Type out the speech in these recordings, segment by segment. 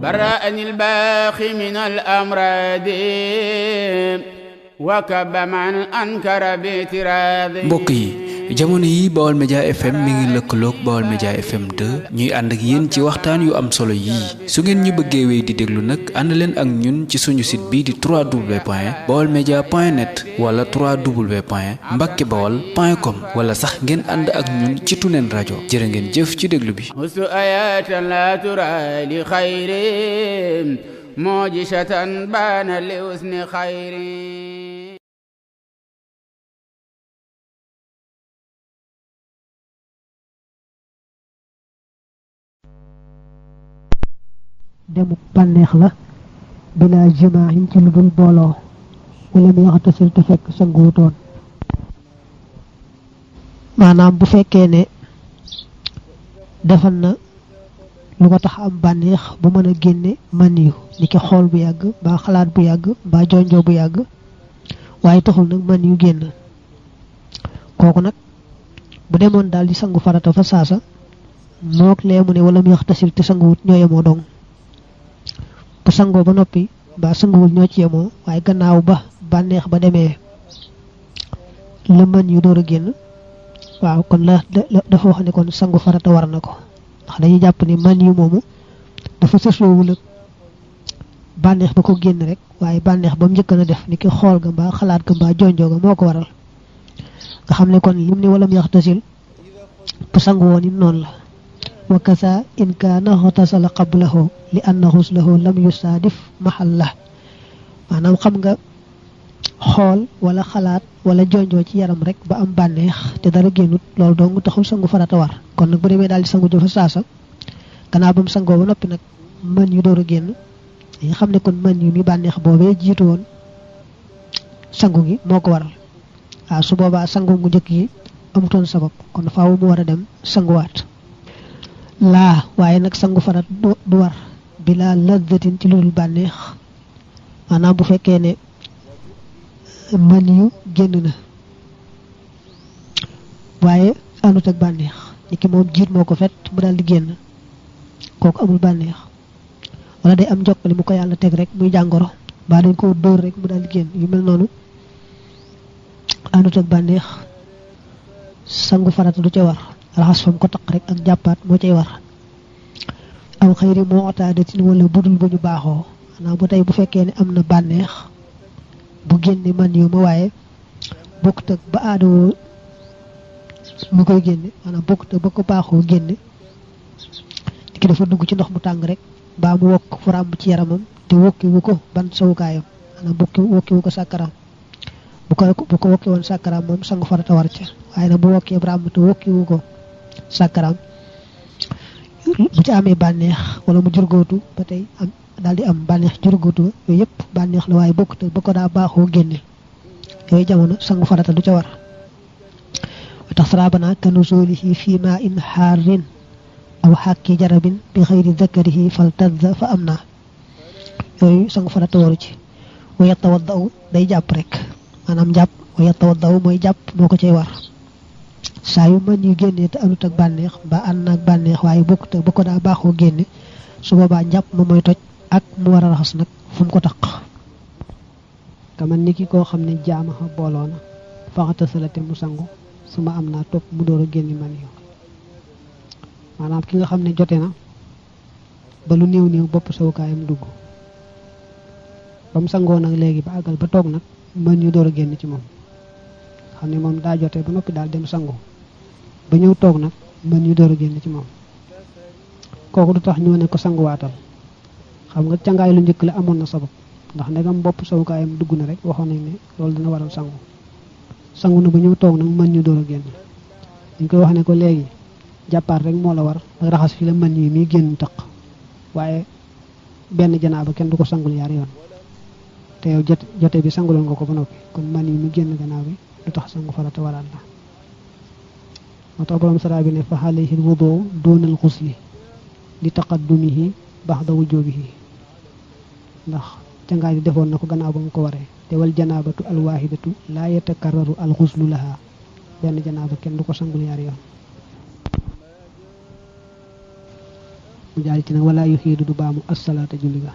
برأني الباخي من الأمراض وكب من أنكر باعتراض. mbokk yi jamono yi Baol Média FM mi ngi lëkkaloog Baol Média FM 2 ñuy ànd ak yéen ci waxtaan yu am solo yii su ngeen ñu bëggee wéy di déglu nag ànd leen ak ñun ci suñu site bii di www.baolmedia.net wala www.mbackebaol.com wala sax ngeen ànd ak ñun ci Tunen rajo jërë ngeen jëf ci déglu bi. musu ayatan la tura li xayri mujisatan baana li usni xayri. demu bànneex la bila jimaahin ci lu dul booloo wala mu yaxtasil te fekk sanguwutoon maanaam bu fekkee ne defal na lu ko tax am bànneex bu mën a génne man yu ni ki xool bu yàgg mbaa xalaat bu yàgg mbaa jonjoo bu yàgg waaye taxul nag man yu génn kooku nag bu demoon daal di sangu farata fa saasa mook lee mu ne wala mu yaxtasil te sanguwut ñoo yemoo dong bu sangoo ba noppi ba sanguwul ñoo ci yemoo waaye gannaaw ba bànneex ba demee la mën yu door a génn waaw kon dafa wax ne kon sangu farata war na ko ndax dañuy jàpp ni mën yu moomu dafa sësoowul ak bànneex ba ko génn rek waaye bànneex ba mu njëkk na def ni ki xool ga mbaa xalaat ga mbaa jonjoo ga moo ko waral nga xam ne kon lim ni walam yaxtasil bu sangu woon it noonu la وكذا إن كان اغتسل قبله لأن غسله لم يصادف محله maanaam xam nga xool wala xalaat wala jonjoo ci yaram rek ba am bànneex te dara génnut loolu dong taxul sangu farata war kon nag bu demee daal di sangu jëfa saasa gannaaw ba mu sangoo ba noppi nag mën yu door a génn nga xam ne kon mën yu mi bànneex boobee jiitu woon sangu gi moo ko waral waaw su boobaa sangu gu njëkk yi amutoon sabab kon faaw mu war a dem sanguwaat laa waaye nag sangu farat du war bila lazzatin ci lulul bànneex maanaam bu fekkee ne mën yu génn na waaye anut ak bànneex ni ki moom jiit moo ko fet mu daal di génn kooku amul bànneex wala day am jokkali mu ko yàlla teg rek muy jàngoro ba dañ ko dóor rek mu daal di génn yu mel noonu anut ak bànneex sangu farat du ca war raxas fam ko taq rek ak jàppaat moo cay war aw xëyri moo otaadatin wala budul bu ñu baaxoo xanaa bu tey bu fekkee ne am na bànneex bu génne man yu ma waaye bokkut ak ba aadoo mu koy génne maanaam bokkut ak ba ko baaxoo génne di ki dafa dugg ci ndox mu tàng rek baa mu wokk fu ràmb ci yaramam te wokki wu ko ban sawukaayam maanaam wokki wu ko sàkkaraam bu ko wokki woon sàkkaraam moom sangu farata war ca waaye nag bu wokkee ràmb te wokki wu ko sàkkaraam bu ci amee bànneex wala mu jurgóotu ba tey am daal di am bànneex jurgóotu ba yooyu yëpp bànneex la waaye bokkut ba ko daa baaxoo génne yooyu jamono sangu farata du ca war wa tax sarabana kanuzulihi fi ma in xaarin aw xàkki jarabin bi xëyri zakarihi fal tadza fa am na yooyu sangu farata waru ci wa yatawaddaw day jàpp rek maanaam jàpp wa yatawaddaw mooy jàpp moo ko cay war saa yu mën yu génnee te anut ak bànneex ba ànd naag bànneex waaye bokkut ba ko daa baaxoo génne su boobaa njàpp ma mooy toj ak mu war a raxas nag fu mu ko taq kaman ni ki koo xam ne jaamaxa booloo na faxata salate mu sangu su ma am naa topp mu door a génni man yu maanaam ki nga xam ne jote na ba lu néew néew bopp sawukaayam dugg ba mu sangoo nag léegi ba àggal ba toog nag mën yu door a génn ci moom xam ne moom daa jotee ba noppi daal dem sangu ba ñëw toog nag mën yu door a génn ci moom kooku du tax ñoo ne ko sanguwaatal xam nga cangaay lu njëkk la amoon na sabab ndax ndegam bopp sawukaayam dugg na rek waxoon nañ ne loolu dina waral sangu na ba ñëw toog nag mën ñu door a génn dañ koy wax ne ko léegi jàppaat rek moo la war ak raxas fi la mën yi muy génn taq waaye benn janaaba kenn du ko sangul yaar yoon te yow jote bi sanguloon nga ko ba noppi kon mën yi muy génn gannaaw bi du tax sangu farata waraat la moo tax borom sara bi ne fa alayhi wudu doonal xusli li taqaddumihi baxda wujubihi ndax cangaay bi defoon na ko gannaaw ba mu ko waree te wal janaabatu alwaahidatu laa yatakarraru alxuslu laha benn janaaba kenn du ko sangul yaari yoon mu jaari ci nag wala yu xiidu du baamu assalaata julli ga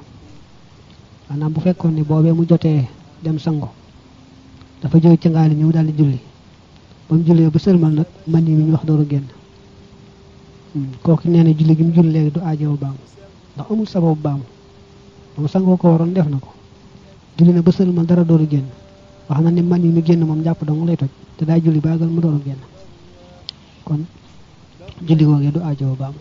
maanaam bu fekkoon ne boobee mu jotee dem sango dafa jóge ca ngaali ñëw daal di julli ba mu jullee ba sëlmal nag man yi mi ñu wax dooru génn kooku nee na julli gi mu julli léegi du aajow baamu ndax amul sababu baamu moom sangoo ko waroon def na ko julli na ba sëlmal dara dooru génn wax na ne man yi mi génn moom jàpp dong lay toj te daay julli baagal mu dooru génn kon julli googee du aajow baamu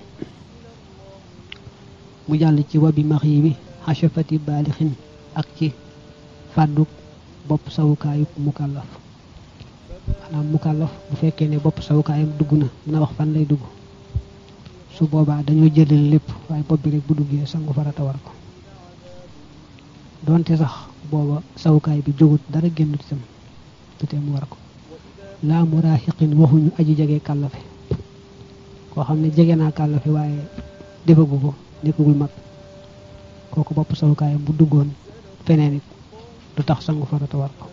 mu jàll ci wabi max yi bi xachafati baalixin ak ci fàdduk bopp sawukaayu mukallaf maanaam mukallaf bu fekkee ne bopp sawukaayam dugg na mën a wax fan lay dugg su boobaa dañoo jëlal lépp waaye bopp bi rek bu duggee sangu farata war ko donte sax booba sawukaay bi jógut dara génnut itam tutee mu war ko laa muraahiqin waxuñu aji jege kàllafe koo xam ne jege naa kàllafe waaye defagu ko nekkagul mag kooku bopp sawukaayam bu duggoon feneen it du tax sangu farata war ko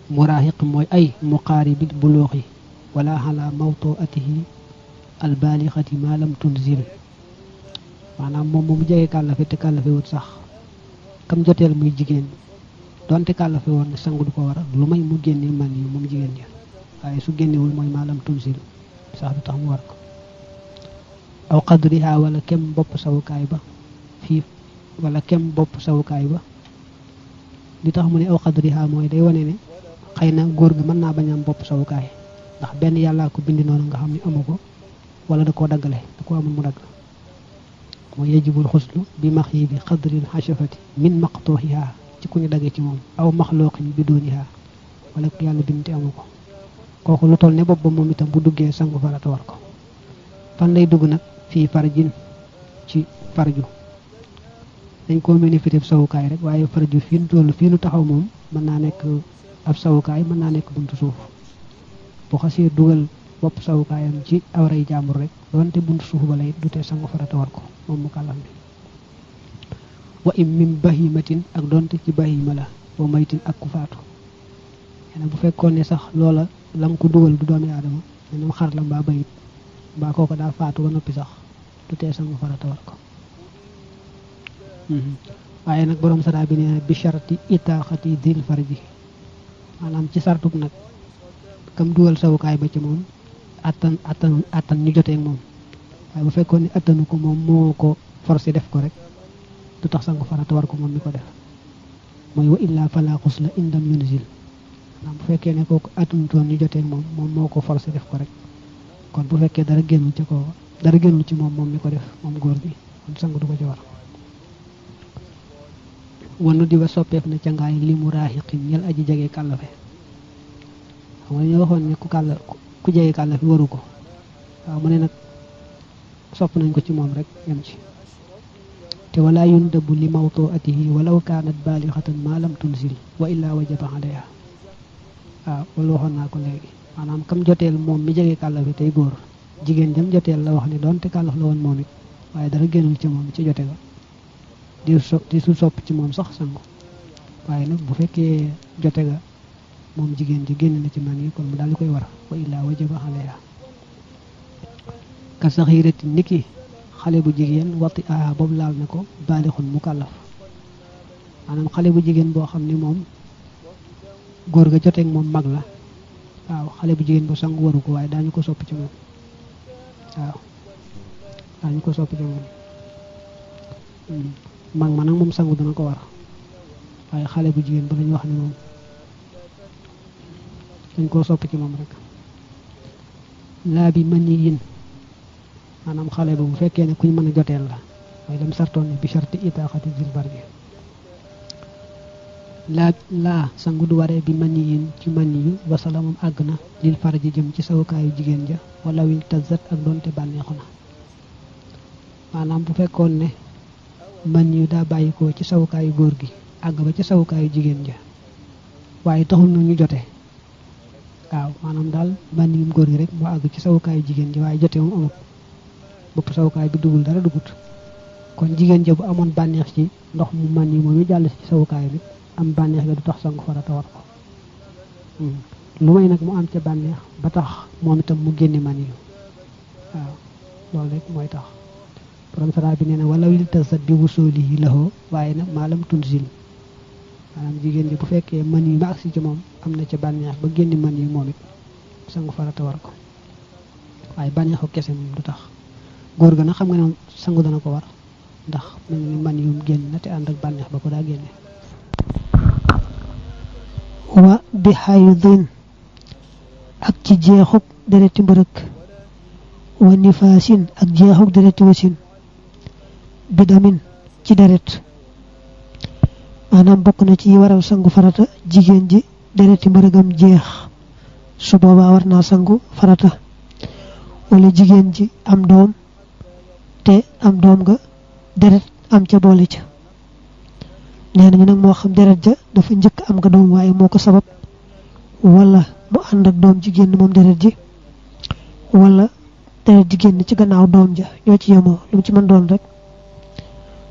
muraahiq mooy ay muqaaribil buluuxi wala ala mawtuatihi albaalixati ma lam tunzil maanaam moom mu jege kàllafe te kàllafe wut sax kam joteel muy jigéen donte kàllafe woon ne sangu du ko war lu may mu génne man yi moom jigéen ja waaye su génnewul mooy ma lam tunzil sax du tax mu war ko aw qadriha wala kem bopp sawukaay ba fii wala kem bopp sawukaay ba li tax mu ne aw qadriha mooy day wane ne xëy na góor gi mën naa bañ am bopp sawukaay ndax benn yàllaa ko bindi noonu nga xam ne amu ko wala da koo daggale da ko amul mu dagg mooy yajibul xuslu bi max yi bi xadril xachafati min maqtuuxiha ci ku ñu dagge ci moom aw maxlooqin bi dooniha wala ku yàlla bindi amu ko kooku lu toll ne bopp ba moom itam bu duggee sangu farata war ko fan lay dugg nag fii farjin ci farju dañ koo mel ni fitib sawukaay rek waaye farju fii nu toll fii nu taxaw moom mën naa nekk ab sawukaay mën naa nekk buntu suuf bu xasee dugal bopp sawukaayam ci awray jàmbur rek doonte buntu suuf ba lay dutee sangu farata war ko moom mu kàllam bi wa im min bahimatin ak doonte ci bahima la wa maytin ak ku faatu xëy bu fekkoon ne sax loola lam ko dugal du doomi aadama nenam xar la mbaa bayit mbaa kooko daa faatu ba noppi sax dutee sangu farata war ko waaye nag borom saraa bi nee bi sharti itaaxati dil farji maanaam ci sartub nag kam dugal sawukaay ba ci moom attan ñu jotee ak moom waaye bu fekkoon ne attanu ko moom moo ko forcé def ko rek du tax sangu farata war ko moom mi ko def mooy wa illa fala xusla indam yunzil maanaam bu fekkee ne kooku attanutoon ñu jotee ak moom moom moo ko forcé def ko rek kon bu fekkee dara génnul ci ko dara génnul ci moom moom mi ko def moom góor bi kon sangu du ko ci war wanu di ba soppeef na ca ngaay li mu raaxiqin ñel aji jege kàllafe xam nga ñu waxoon ne ku jege kàllafe waru ko waaw mu ne nag sopp nañ ko ci moom rek yem ci te wala yundabu li mawtuatihi walaw kaanat baalixatan ma lam tunzil wa illa wajaba alayha waaw loolu waxoon naa ko léegi maanaam kam joteel moom mi jege kàllafe tey góor jigéen jam joteel la wax ne doonte kàllaf la woon moom it waaye dara génnul ci moom ci jote ga di su sopp ci moom sax sangu waaye nag bu fekkee jote ga moom jigéen ji génn na ci man yi kon mu daal di koy war wa illaa wajaba alayha ka saxiirati niki xale bu jigéen wati aha boobu laal na ko baalixun mukallaf maanaam xale bu jigéen boo xam ne moom góor ga joteeg moom mag la waaw xale bu jigéen bu sangu waru ko waaye daañu ko sopp ci moom waaw daañu ko sopp ci moom mag ma nag moom sangu dana ko war waaye xale bu jigéen ba lañu wax ne moom dañ koo sopp ci moom rek laa bi mën ñi yin maanaam xale bu fekkee ne kuñ mën a joteel la mooy dem sartoon ne bi sharti itaaxati zil barji laa sangu du waree bi mën ñi yin ci mën yu wasala moom àgg na lil farji jëm ci sawukaayu jigéen ja wala wil tazat ak doonte bànneexu na maanaam bu fekkoon ne man yu daa bàyyikoo ci sawukaayu góor gi àgg ba ci sawukaayu jigéen ja waaye taxul na ñu jote waaw maanaam daal man yum góor gi rek moo àgg ci sawukaayu jigéen ji waaye jote moom amut bopp sawukaay bi dugul dara dugut kon jigéen ja bu amoon bànneex ci ndox mu man yi moom ñu jàll ci sawukaay bi am bànneex ga du tax sangu farata war ko lu may nag mu am ca bànneex ba tax moom itam mu génne man yu waaw loolu rek mooy tax borom sara bi nee na wala wil tasat bi wusulihi lahu waaye nag maalam tunzil maanaam jigéen ji bu fekkee mën yi ma agsi ci moom am na ca bànneex ba génni mën yi moom it sangu farata war ko waaye bànneexu kese moom du tax góor ga nag xam nga ne sangu dana ko war ndax mel ni mën yum génn na te ànd ak bànneex ba ko daa génne wa bi haydin ak ci jeexuk dereti mbërëk wa nifaasin ak jeexuk dereti wasin bidamin ci deret maanaam bokk na ci waral sangu farata jigéen ji dereti mbërëgam jeex su boobaa war naa sangu farata wala jigéen ji am doom te am doom nga deret am ca boole ca nee nañu nag moo xam deret ja dafa njëkk am nga doom waaye moo ko sabab wala mu ànd ak doom ji génn moom deret ji wala deret ji génn ci gannaaw doom ja ñoo ci yemoo lu mu ci mën doon rek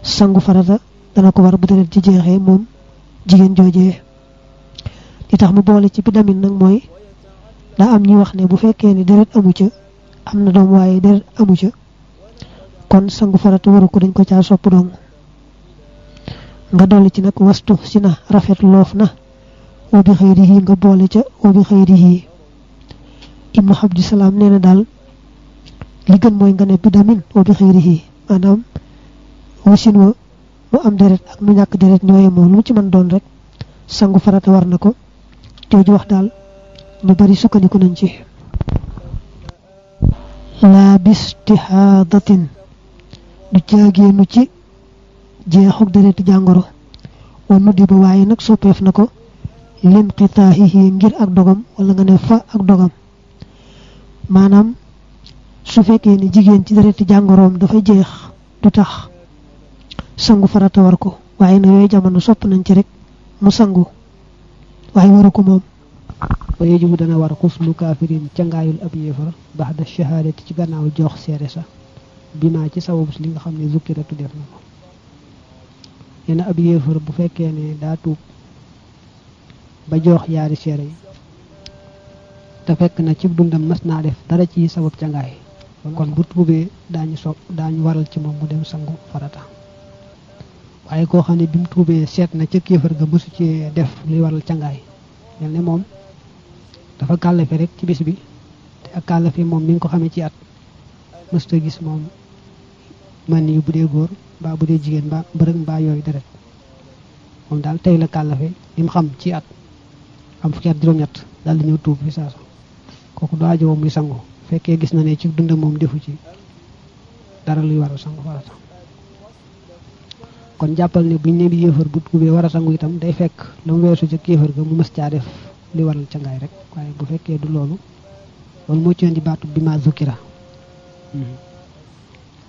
sangu farata dana ko war bu deret ji jeexee moom jigéen joojee li tax mu boole ci bidamin nag mooy daa am ñuy wax ne bu fekkee ni deret amu ca am na doom waaye deret amu ca kon sangu farata waru ko dañ ko caa sopp doom nga dolli ci nag wastu si na rafet loof na wa bi xëyrihi nga boole ca wa bi xëyrihi ibnu Abdusalaam nee na daal li gën mooy nga ne bidamin wa bi xëyrihi maanaam wasin wa mu am deret ak mu ñàkk deret ñooye moom lu mu ci mën doon rek sangu farata war na ko jooju wax daal ñu bari sukkandiku nañ ci laa bistihaadatin du caagéenu ci jeexuk dereti jàngoro wa nuddi ba waaye nag soppeef na ko lim xitaahihi ngir ak dogam wala nga ne fa ak dogam maanaam su fekkee ni jigéen ci dereti jàngoroom dafay jeex du tax sangu farata war ko waaye na yooyu jamono sopp nañ ci rek mu sangu waaye waru ko moom wa yajibu dana war xuslu kaafirin ca ngaayul ab yéefar baxda shahaadati ci gannaaw jox seere sa bi maa ci sababus li nga xam ne zukkiratu def na ko nee na ab yéefar bu fekkee ne daa tuub ba jox yaari seere yi te fekk na ci dundam mas naa def dara ci sabab ca ngaay kon bu tuubee daañu waral ci moom mu dem sangu farata waaye koo xam ne bi mu tuubee seet na ca kéefar ga mësu ci def luy waral cangaay mel ne moom dafa kàllafe rek ci bis bi te ak kàllafe moom mi ngi ko xamee ci at mësta gis moom man yu bu dee góor mbaa bu dee jigéen mbaa mbërëg mbaa yooyu deret moom daal tey la kàllafe li mu xam ci at am fukki at juróom-ñett daal di ñëw tuub fi saasa kooku du aajo muy sangu fekkee gis na ne ci dund moom defu ci dara luy waral sangu farata kon jàppal ne buñ ne bi yéefar bu tuubee war a sangu itam day fekk la mu weesu ca kéefar ga mu mës caa def li waral ca ngaay rek waaye bu fekkee du loolu moo ci indi baatu bi ma zukira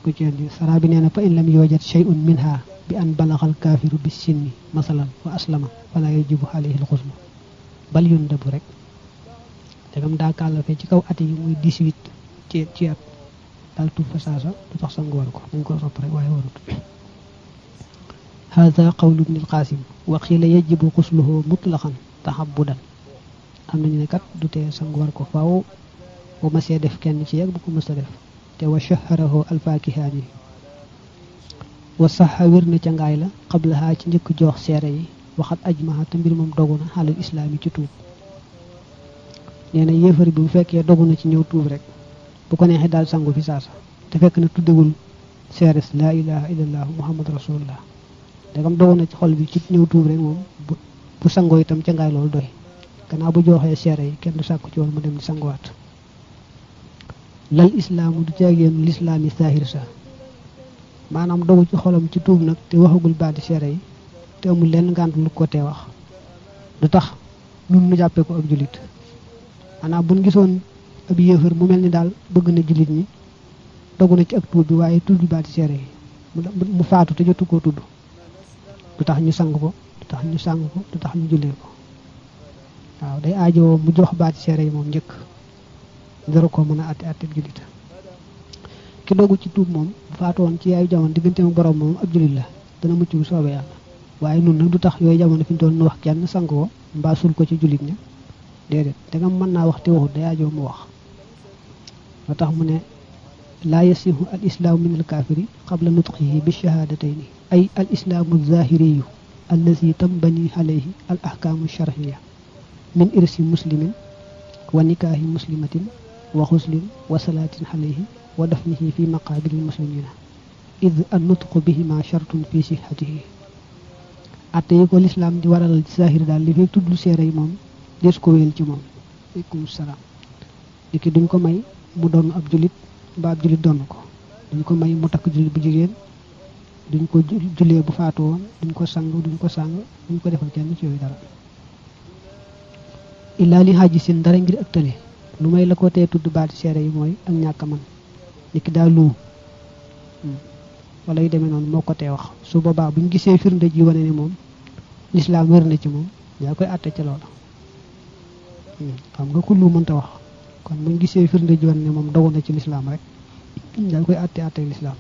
ku ci indi sara bi nee na fa in lam yoojat shay'un minha bi an balaxal kaafiru bis sinni masalan wa aslama fala yajibu alayhi al xuslu bal yundabu rek dagam daa kàllafe ci kaw at yi muy 18 ci at daal tuub fa saasa du tax sangu war ko dañ ko sopp rek waaye warut hada qawlu ibn al-Qasim wa qila yajibu xusluhu mutlaqan tahabbudan am nañu ne kat du tee sangu war ko faaw bu masee def kenn ci yegg bu ko mës a def te wa shaharahu al-Fakihaani wa saxa wér na ca ngaay la qablaha ci njëkk jox seere yi waxat ajmaha te mbir moom dogu na xaalal islaam yi ci tuub nee na yéefar bi bu fekkee dogu na ci ñëw tuub rek bu ko neexee daal sangu fi saasa te fekk na tuddewul seeres laa ilaha illallah muhammad rasulullah dagam dogu na ci xol bi ci ñëw tuub rek moom bu sangoo itam ca ngaay loolu doy gannaaw bu joxee seere yi kenn du sàkku ci woon mu dem di sanguwaat lal islaamu du jaagéen lislaam yi saahir sa maanaam dogu ci xolam ci tuub nag te waxagul baati seere yi te amul lenn ngànt lu ko tee wax du tax nun nu jàppee ko ak jullit maanaam buñ gisoon ab yéefar mu mel ni daal bëgg na jullit ñi dogu na ci ak tuub bi waaye tuddul baati seere yi mu faatu te jotu koo tudd du tax ñu sang ko du tax ñu sang ko du tax ñu jullee ko waaw day aajowoo mu jox baati seere yi moom njëkk dara ko mën a àtte jullit ki dogu ci tuub moom bu faatoon ci yaayu jamono digganteem ak borom moom ab jullit la dana mucc bu soobee yàlla waaye nun nag du tax yooyu jamono fi ñu doon wax kenn sang ko mbaa sul ko ci jullit ña déedéet te nga mën naa wax te waxut day aajowoo mu wax moo tax mu ne laa yasihu al islaamu min al kaafiri qabla nutqihi bi shahadatayni ay al islaamu zahiriyu allazi tambani alayhi al ahkaamu sharciya min irsi muslimin wa nikaahi muslimatin wa xuslin wa salaatin alayhi wa dafnihi fi maqaabiri muslimina id an nutqu bihima shartun fi sihatihi atte yi ko lislaam di waral ci zahir daal li fekk tudd lu seere yi moom des ko wéel ci moom aleykum salaam li ki duñ ko may mu doon ab julit mbaa ab julit doon ko duñ ko may mu takk julit bu jigéen duñ ko julee bu faatu woon duñ ko sang duñ ko defal kenn ci yooyu dara illaa li xaaji sin dara ngir ak tële lu may la ko tee tudd baati seere yi mooy ak ñàkk man ni ki daa lu wala yu demee noonu moo ko tee wax su boobaa buñ gisee firnde ji wane ne moom lislaam wér na ci moom yaa koy àtte ca loola xam nga ku lu mënta wax kon buñ gisee firnde ji wane ne moom dogu na ci lislaam rek yaa koy àtte lislaam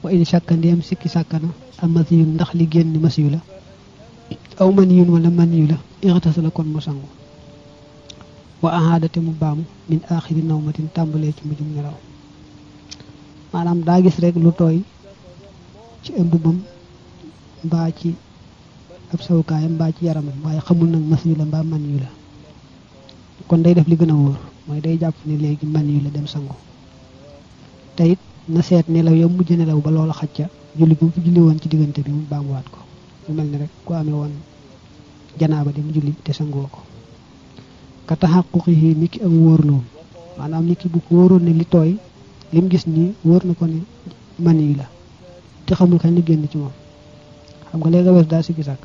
wa in shakka ndéem sikki sàkkana am masiyun ndax li génn masiyu la aw maniyun wala maniyu la ixtasala kon mu sangu wa ahaadate mu baamu min aaxiri nawmatin tàmbalee ci mujjum nelaw maanaam daa gis rek lu tooy ci ëmbubam mbaa ci ab sawukaayam mbaa ci yaramam waaye xamul nag masiyu la mbaa maniyu la kon day def li gën a wóor mooy day jàpp ne léegi maniyu la dem sangu te it na seet nelaw yow mujj nelaw ba loola xacca julli bu mu fi julli woon ci diggante bi mu baamuwaat ko mu mel ni rek ku amee woon janaaba dem julli te sangoo ko ka taxaquqihi ni ki ak wóorloom maanaam ni ki bu ko wóoroon ne li tooy lim gis nii wóor na ko ne maniyu la te xamul kañ la génn ci moom xam nga léegi wees daa sikki sàkk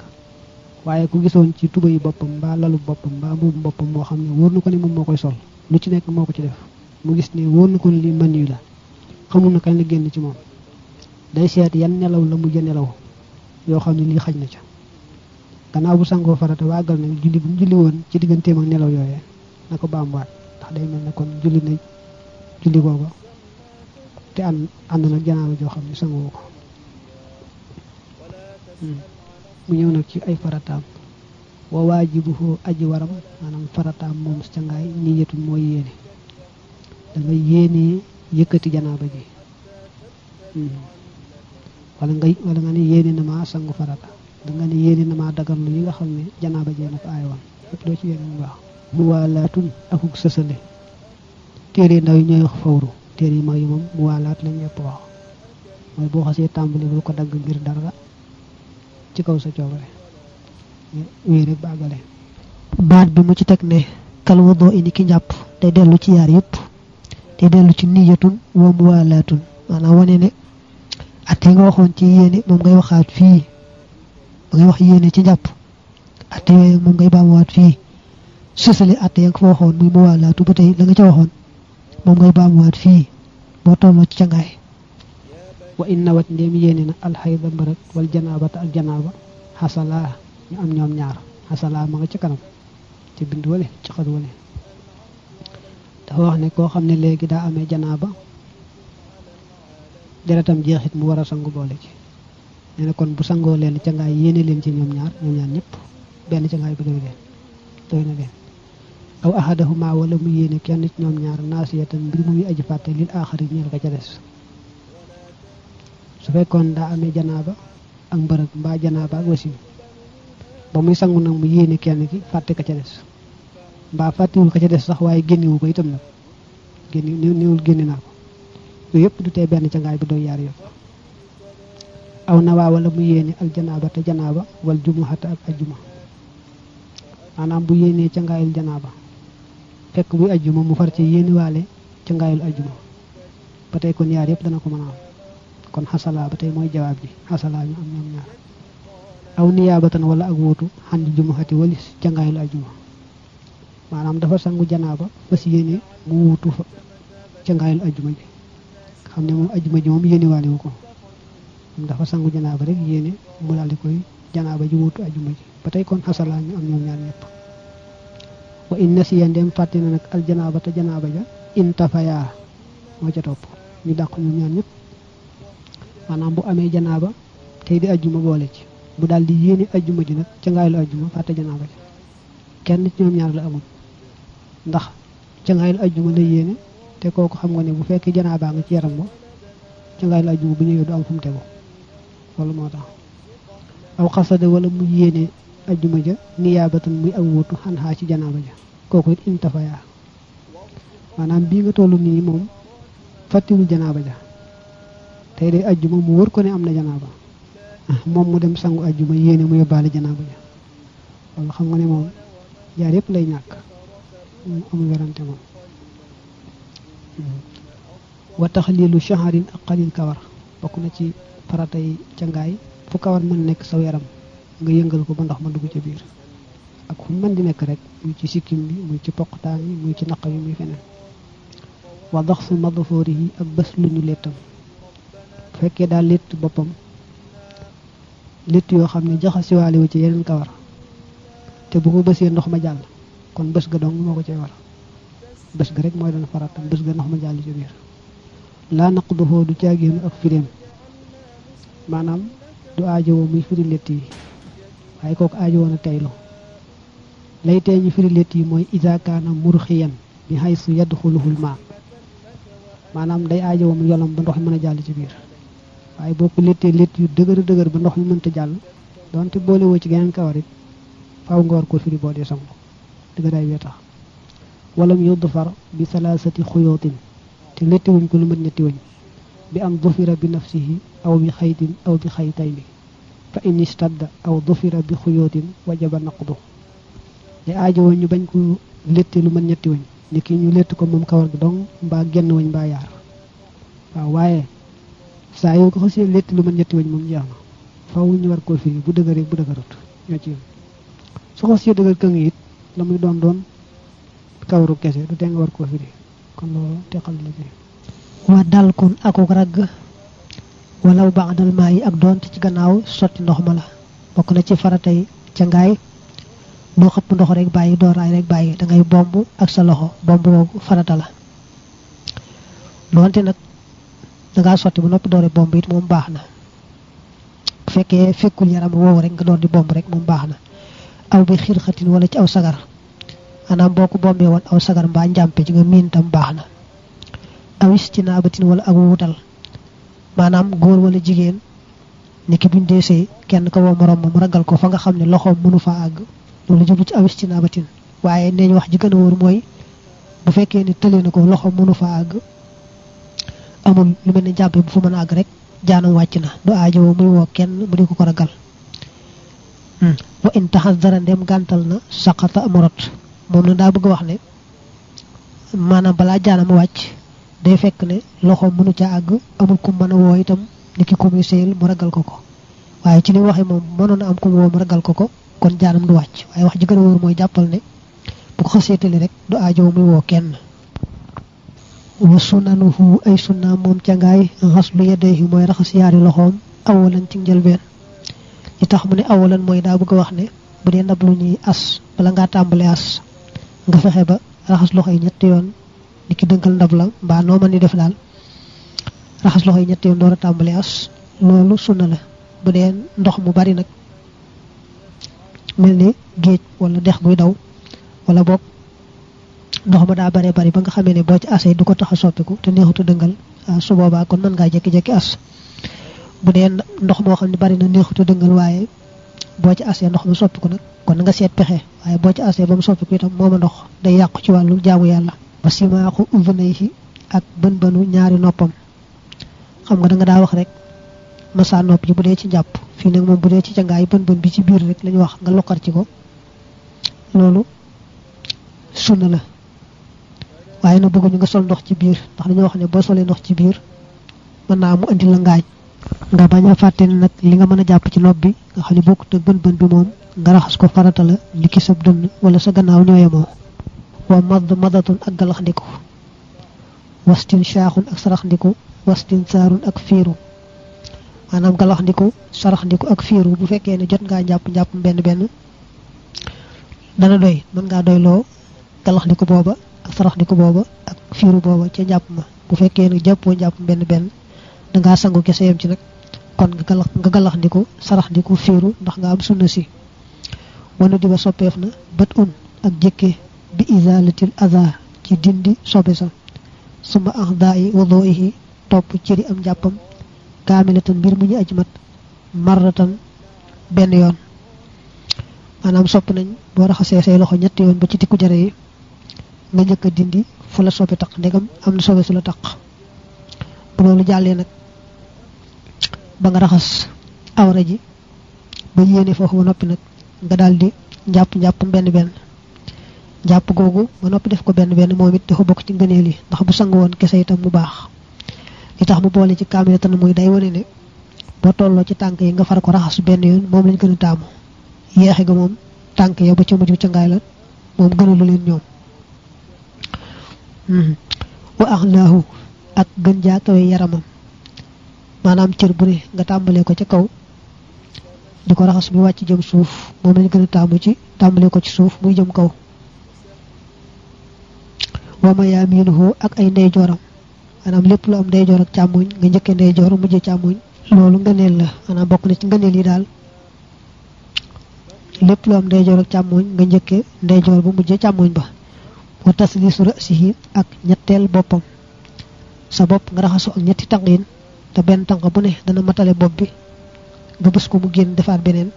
waaye ku gisoon ci tuba yi boppam mbaa lalu boppam mbaa mbuubu boppam moo xam ne wóor na ko ne moom moo koy sol lu ci nekk moo ko ci def mu gis ne wóor na ko ne li maniyu la xamul na kañ la génn ci moom day seet yan nelaw la mujj nelaw yoo xam ne lii xaj na ca gannaaw bu sangoo farata waagal na julli bu mu julli woon ci digganteem ak nelaw yooyee na ko baamuwaat ndax day mel ne kon julli na julli googa te ànd nag janaaba joo xam ne sangoo ko mu ñëw nag ci ay farataam wa waajibuhu aji waram maanaam farataam moom ca ngaay niyatul mooy yéene da nga yéenee yëkkati janaaba ji wala nga ne yéene na maa sangu farata da nga ne yéene na maa dagarlu yi nga xam ne janaaba jee na ko aay woon yëpp doo ci yéene mu baax mu waalaatun akuk sësale téere ndaw yi ñooy wax fawru téere yi mag yi moom mu waalaat lañ ñëpp wax mooy boo xasee tàmbali bul ko dagg ngir dara ci kaw sa coobare wéy rek bàggale baat bi mu ci teg ne kal wudu ini ki njàpp day dellu ci yaar yëpp day dellu ci niyatun wa muwalaatun maanaam wane ne atte nga waxoon ci yéene moom ngay waxaat fii ba ngay wax yéene ci njàpp atte yooyu moom ngay baamuwaat fii sësali atte ya nga fa waxoon muy muwalaatu ba tey la nga ca waxoon moom ngay baamuwaat fii boo tolloo ci cangaay wa inna wat ndéem yéene na alxayda mbarag wal janaabata ak janaaba xasalaa ñu am ñoom ñaar xasalaa ma nga ci kanam ci bind wale ci xat wale dafa wax ne koo xam ne léegi daa amee janaaba deretam jeexit mu war a sangu boole ci nee na kon bu sangoo leen cangaay yéene leen ci ñoom ñaar ñëpp benn cangaay bi doy na leen aw ahadahuma wala mu yéene kenn ci ñoom ñaar naasiyatan mbir mu muy aji fàtte lil aaxari ñeel ka ca des su fekkoon daa amee janaaba ak mbërëg mbaa janaaba ak wasim ba muy sangu nag mu yéene kenn ki fàtte ka ca des mbaa fàttewul ka ca des sax waaye génnewu ko itam nag néewul génne naa ko yooyu yëpp du tee benn cangaay bi doy yaar yëpp aw nawaa wala mu yéene al janaaba te janaaba wal jumuhata ak ajjuma maanaam bu yéenee cangaayul janaaba fekk buy ajjuma mu far ci yéene waale cangaayul ajjuma ba tey kon yaar yëpp dana ko mën a am kon xasalaa ba tey mooy jawaab ji xasalaa ñu am ñoom ñaar aw niyaabatan wala ak wuutu xandi jumuhati walis cangaayul ajjuma maanaam dafa sangu janaaba fas yéene mu wuutu fa cangaayul ajjuma ji xam ne moom ajjuma ji moom yéene waale wu ko dafa sangu janaaba rek yéene mu daal di koy janaaba ji wuutu ajjuma ji ba tey kon xasalaa ñu am ñoom ñaar ñëpp wa in nasiya ndem fàtte na nag al janaaba te janaaba ja intafayaa moo ca topp ñu dàq ñoom ñaar ñëpp maanaam bu amee janaaba tey di ajjuma boole ci bu daal di yéene ajjuma ji nag cangaayul ajjuma fàtte janaaba ja kenn ci ñoom ñaar la amul ndax cangaayul ajjuma la yéene te kooku xam nga ne bu fekkee janaaba nga ci yaram ba ci ngay la ajjuma bu ñëwee du am fu mu tegu loolu moo tax aw xasada wala mu yéene ajjuma ja niyaabatan muy ak wutu xanxaa ci janaaba ja kooku it intafaya maanaam bii nga toll nii moom fàttiwul janaaba ja tey day ajjuma mu wër ko ne am na janaaba moom mu dem sangu ajjuma yéene mu yóbbaale janaaba ja loolu xam nga ne moom jaar yëpp lay ñàkk amul werante moom wa taxliilu shaharin ak xalil kawar bokk na ci faratay cangaay fu kawar mën nekk saw yaram nga yëngal ko ba ndox ma dugg ca biir ak fu mën di nekk rek muy ci sikkim bi muy ci poqtaan yi muy ci naq yi muy feneen wa dox su madfoori yi ak bés lu ñu léttam bu fekkee daal létt boppam létt yoo xam ne jaxasiwaale wu ci yeneen kawar te bu ko bësee ndox ma jàll kon bés ga dong moo ko cay war bés ga rek mooy doon faratam bés ga ndox ma jàll ci biir laa naqduhoo du caagéenu ak firéem maanaam du aajowoo muy firi létt yi waaye kooku aajowoo na teylu lay tey ñu firi létt yi mooy iza kaana murxiyan bi haysu yadxuluhul maa maanaam day aajowoo mu yolom ba ndox mi mën a jàll ci biir waaye boo ko léttee létt yu dëgër ba ndox mi mënta jàll donte boolewoo ci geneen kawar it faaw nga war koo firi boo dee sangu dëgëraay wee tax walam yudfar bi salaasati xuyootin te létti wuñ ko lu mat ñetti wuñ bi am dufira bi nafsihi aw bi xaytin aw bi xaytayni fa in istadda aw dufira bi xuyootin wajaba naqdu te aajowoo ñu bañ ko létti lu mat ñetti wuñ ni ki ñu létt ko moom kawar gi dong mbaa genn wañ mbaa yaar waaw waaye saa yoo ko xasee létti lu mat ñetti wuñ moom jeex na faaw ñu war koo firi bu dëgëree bu dëgërut ñoo ci yem su xasee dëgër këng it la muy doon kawaru kese du tee nga war koo firi kon loolu teqal la ci wa dal kun akuk ragg walaw ba'dal maa yi ak doonte ci gannaaw sotti ndox ma la bokk na ci faratay ca ngaay doo xëpp ndox rek bàyyi doo raay rek bàyyi da ngay bomb ak sa loxo bomb boobu farata la doonte nag dangaa sotti bu noppi doore bomb it moom baax na bu fekkee fekkul yaram woowu rek nga doon di bomb rek moom baax na aw bi xirxatin wala ci aw sagar maanaam boo ko bombee woon aw sagar mbaa njàmpe ci nga miin tam baax na awis ci naabatin wala ak wuutal maanaam góor wala jigéen ni ki buñ deesee kenn ko woo morom mu ragal ko fa nga xam ne loxoom mënu faa àgg loolu jublu ci awis ci naabatin waaye neeñ wax ji gën a wóor mooy bu fekkee ni tëlee na ko loxoom mënu faa àgg amul lu mel ne njàmpe bu fa mën a àgg rek jaanam wàcc na du aajowoo muy woo kenn mu di ko ragal wa in taxasdara ndem gàntal na saqata amorot moom na daa bëgg wax ne maanaam balaa jaanam wàcc day fekk ne loxo mënu ca àgg amul ku mën a woo itam ni ki ko muy seyal mu ragal ko waaye ci li waxee moom mënoon a am ku mu woo mu ragal ko kon jaanam du wàcc waaye wax ji gën a wóor mooy jàppal ne bu ko xaseetali rek du aajow muy woo kenn wa sunanuhu ay sunna moom ca ngaay xaslu yadayhi mooy raxas yaari loxoom awalan ci njëlbeen li tax mu ne awalan mooy daa bëgg a wax ne bu dee ndab lu ñuy as bala ngaa tàmbale as nga fexe ba raxas loxo yi ñetti yoon ni ki dënkal ndab la mbaa noo mën ni def daal raxas loxo yi ñetti yoon door a tàmbale as loolu sunna la bu dee ndox mu bari nag mel ni géej wala dex guy daw wala boog ndox ma daa bare bari ba nga xamee ne boo ci asee du ko tax a soppiku te neexutu dëngal su boobaa kon mën ngaa jékki-jékki as bu dee ndox moo xam ne bari na neexutu dëngal waaye boo ci asee ndox ma soppiku nag kon nga seet pexe waaye boo ci asee ba mu soppiku itam mooma ndox day yàqu ci wàllu jaamu yàlla ba simaaxu udunayhi ak bën bënu ñaari noppam xam nga da nga daa wax rek masa nopp ji bu dee ci njàpp fii nag moom bu dee ci cangaay bën bën bi ci biir rek lañu wax nga loqar ci ko loolu sunna la waaye nag bëgguñu nga sol ndox ci biir ndax dañoo wax ne boo solee ndox ci biir mën naa mu andi la ngaañ nga bañ a fàtte nag li nga mën a jàpp ci nopp bi nga xam ne bokkut ak bën bën bi moom nga raxas ko farata la li ki sab dënn wala sa gannaaw ñooyemoo wa madatun ak galax ndiku wastin shaaxun ak sarax ndiku wastin saarun ak fiiru maanaam galax ndiku sarax ndiku ak fiiru bu fekkee ne jot ngaa njàpp benn dana doy mën ngaa doy loo galax ndiku booba ak sarax ndiku booba ak fiiru booba ca njàpp ma bu fekkee ne jàppoo njàpp benn dangaa sangu kese yam ci nag kon nga galax ndiku sarax ndiku fiiru ndax nga am sunna si wana di ba soppeef na bët ak jëkke bi izalatil aza ci dindi sobe sa suma ahdaa'i wudu'ihi topp cëri am jàppam kaamilatan mbir mu ñu aji mat marratan benn yoon maanaam sopp nañ boo raxasee say loxo ñetti yoon ba ci tikku jare yi nga njëkk a dindi fu la sobe taq ndegam am na sobe su la taq bu loolu jàllee nag ba nga raxas awra ji ba yéene foofu ba noppi nag nga daldi njàpp benn jàpp googu ba noppi def ko benn moom it dafa bokk ci ngëneel yi ndax bu sang woon kese itam mu baax li tax mu boole ci kaamilatan muy day wane ne boo tolloo ci tànk yi nga far ko raxas benn yoon moom lañ gën a taamu yeexe ga moom tànk ya ba ca mujj ca ngaay la moom gënalu leen ñoom wa axlaahu ak gën jaa kawe yaramam maanaam cër bu ne nga tàmbalee ko ca kaw di ko raxas muy wàcc jëm suuf moom lañ gën a taamu ci tàmbalee ko ci suuf muy jëm kaw wa mayaaminuhu ak ay ndeyjooram maanaam lépp lu am ndeyjoor ak càmmoñ nga njëkkee ndeyjoor mujjee càmmoñ loolu ngëneel la maanaam bokk na ci ngëneel yi daal lépp lu am ndeyjoor ak càmmoñ nga njëkkee ndeyjoor ba mujjee càmmoñ ba wa taslisu ra'sihi ak ñetteel boppam sa bopp nga raxasu ak ñetti tànqin te benn tànq bu ne dana matale bopp bi nga bës ko mu génn defaat beneen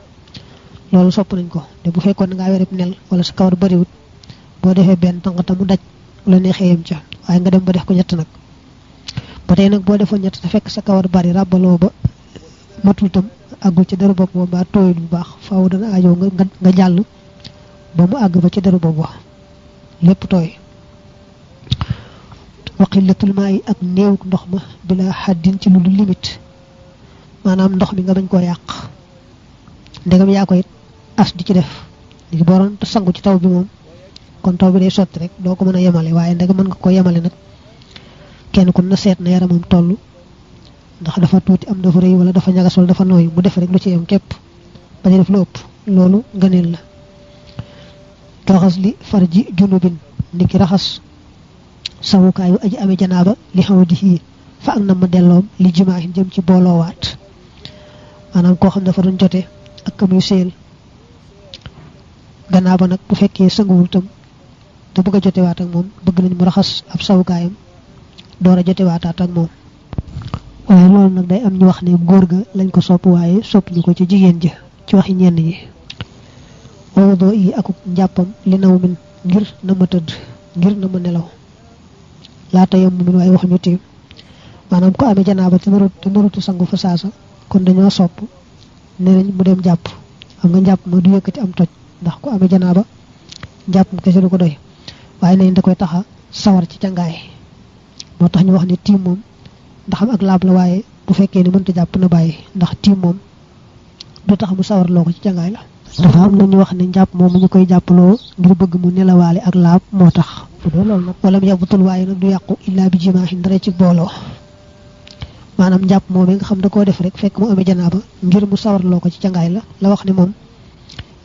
loolu sopp nañ ko te bu fekkoon nga wereb nel wala sa kawar bariwut boo defee benn tànq te mu daj la neexee yem ca waaye nga dem ba def ko ñett nag ba tey nag boo defoon ñett te fekk sa kawar bari ràbbaloo ba matul tam àggul ci deru bopp ba mbaa tooyul bu baax faaw dana ajoo nga jàll ba mu àgg ba ci deru bopp ba lépp tooy wa qillatul maa'i ak néew ndox ma bila xaddin ci lu dul limite maanaam ndox mi nga bañ koo yàq ndegam yaa ko it as di ci def li boroon te sangu ci taw bi moom kon taw bi day sotti rek doo ko mën a yemale waaye ndegam mën nga ko yemale nag kenn ku na seet na yaramam toll ndax dafa tuuti am dafa rëy wala dafa ñagas wala dafa nooy mu def rek lu ci yem képp bañ a def lu ëpp loolu ngëneel la raxas li farji junubin ndiki raxas sawukaayu aji amee janaaba li xaw di xii fa ak na ma delloom li jimaahin jëm ci booloowaat maanaam koo xam dafa doon jote ak kamuy séel gannaaw ba nag bu fekkee sanguwul tam te bëgg a jotewaat ak moom bëgg nañ mu raxas ab sawukaayam door a jotewaataat ak moom waaye loolu nag day am ñu wax ne góor ga lañ ko sopp waaye sopp ñu ko ci jigéen ja ci waxi ñenn ñi wawdoo yi akuk njàppam li naw min ngir na ma tëdd ngir na ma nelaw laata yem min waaye waxuñu tiim maanaam ko amee janaaba te narutu sangu fa saasa kon dañoo sopp ne nañ mu dem jàpp xam nga njàpp ma du yëkkati am toj ndax ku amee janaaba njàpp kese du ko doy waaye nañ da koy taxa sawar ci cangaay moo tax ñu wax ne tiim moom ndax am ak laab la waaye bu fekkee ne mënta jàpp na bàyyi ndax tiim moom du tax mu sawar loo ko ci cangaay la dafa am nañu wax ne njàpp moom ñu koy jàppaloo ngir bëgg mu nelawaale ak laab moo tax bu dee loolu nag wala mu yabutul waaye nag du yàqu illaa bi jimaahin dara ci booloo maanaam njàpp moom nga xam da koo def rek fekk mu amee janaaba ngir mu sawarloo ko ci cangaay la wax ne moom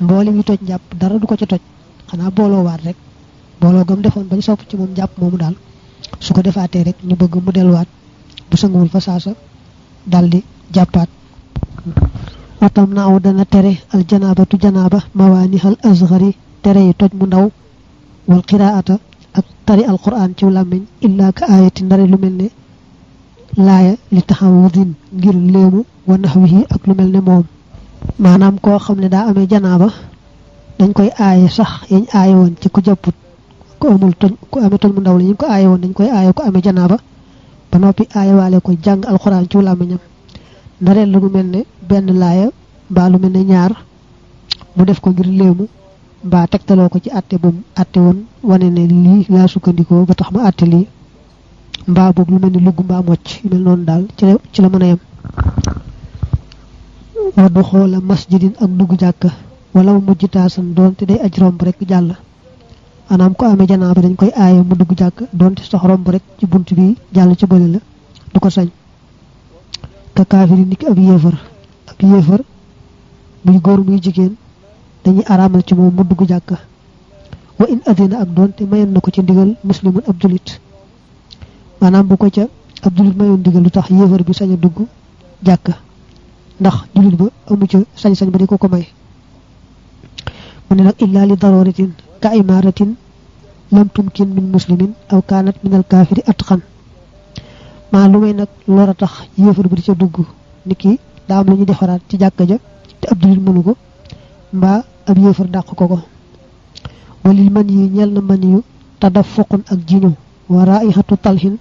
mboolem yi toj njàpp dara du ko ci toj xanaa booloo waat rek booloo gam defoon bañ sopp ci moom njàpp moomu daal su ko defaatee rek ñu bëgg mu delluwaat bu sanguwul fa saasa daldi jàppaat watam naaw dana tere al janaabatu janaaba mawaanihal azghari tere yi toj mu ndaw wal qiraata ak tari al quraan ci làmmiñ illaa ka aayati ndare lu mel ne laaya li taxawudin ngir léemu wa naxwihi ak lu mel ne moom maanaam koo xam ne daa amee janaaba dañ koy aaye sax yañ aaye woon ci ku jàpput ku amul toj ku amee toj mu ndaw la ñu ko aaye woon dañ koy aaye ku amee janaaba ba noppi aaye waale ko jàng alxuraan ci làmmiñam ndareel lu mel ne benn laaya mbaa lu mel ne ñaar mu def ko ngir léemu mbaa tegtaloo ko ci àtte bu mu àtte woon wane ne lii laa sukkandikoo ba tax ma àtte lii mbaa boobu lu mel ni lugg mbaa mocc yu mel noonu daal ci la mën a yem waddu xoola masjidin ak dugg jàkka wala mu mujj taasan doonte day aj romb rek jàll maanaam ko amee janaaba dañ koy aaye mu dugg jàkk doonte sax romb rek ci bunt bi jàll ci bële la du ko sañ ka kaafiri niki ab yéefar muy góor muy jigéen dañuy araamal ci moom mu dugg jàkka wa in adina ak doonte mayoon na ko ci ndigal muslimun ab julit maanaam bu ko ca ab julit mayoon ndigal lu tax yéefar bi sañ a dugg jàkka ndax julit ba amu ca sañ-sañ ba di ko may mu ne nag illaa li daruratin ka imaratin lam tumkin min muslimin aw kaanat min al kaafiri atqan maa lu may nag lor a tax yéefar bi di ca dugg niki daa am lu ñu defaraat ci jàkka ja te ab jullit mënu ko mbaa ab yéefar dàq ko ko walil man yi ñel na man yu tadafuqun ak jiñu wa raihatu talhin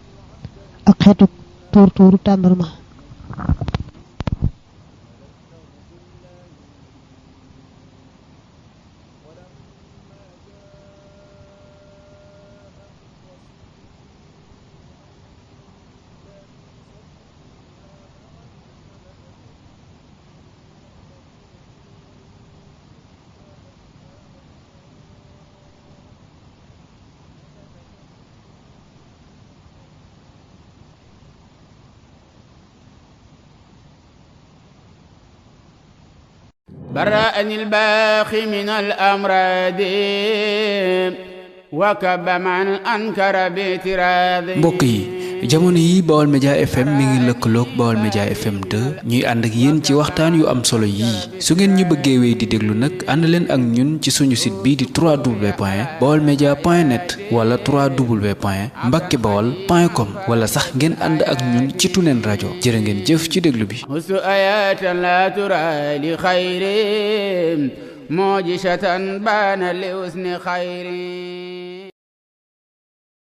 ak xeetu tóor tóoru tàndarma برأني الباخي من الأمراض وكب من أنكر باعتراض mbokk yi jamono yi Baol Média FM mi ngi lëkkaloog Baol Média FM 2 ñuy ànd ak yéen ci waxtaan yu am solo yii su ngeen ñu bëggee wéy di déglu nag ànd leen ak ñun ci suñu site bii di www.baolmedia.net wala www.mbackebaol.com wala sax ngeen ànd ak ñun ci Tunen rajo jërë ngeen jëf ci déglu bi هس آيات لا ترى لخير معجزة بان لحسن خير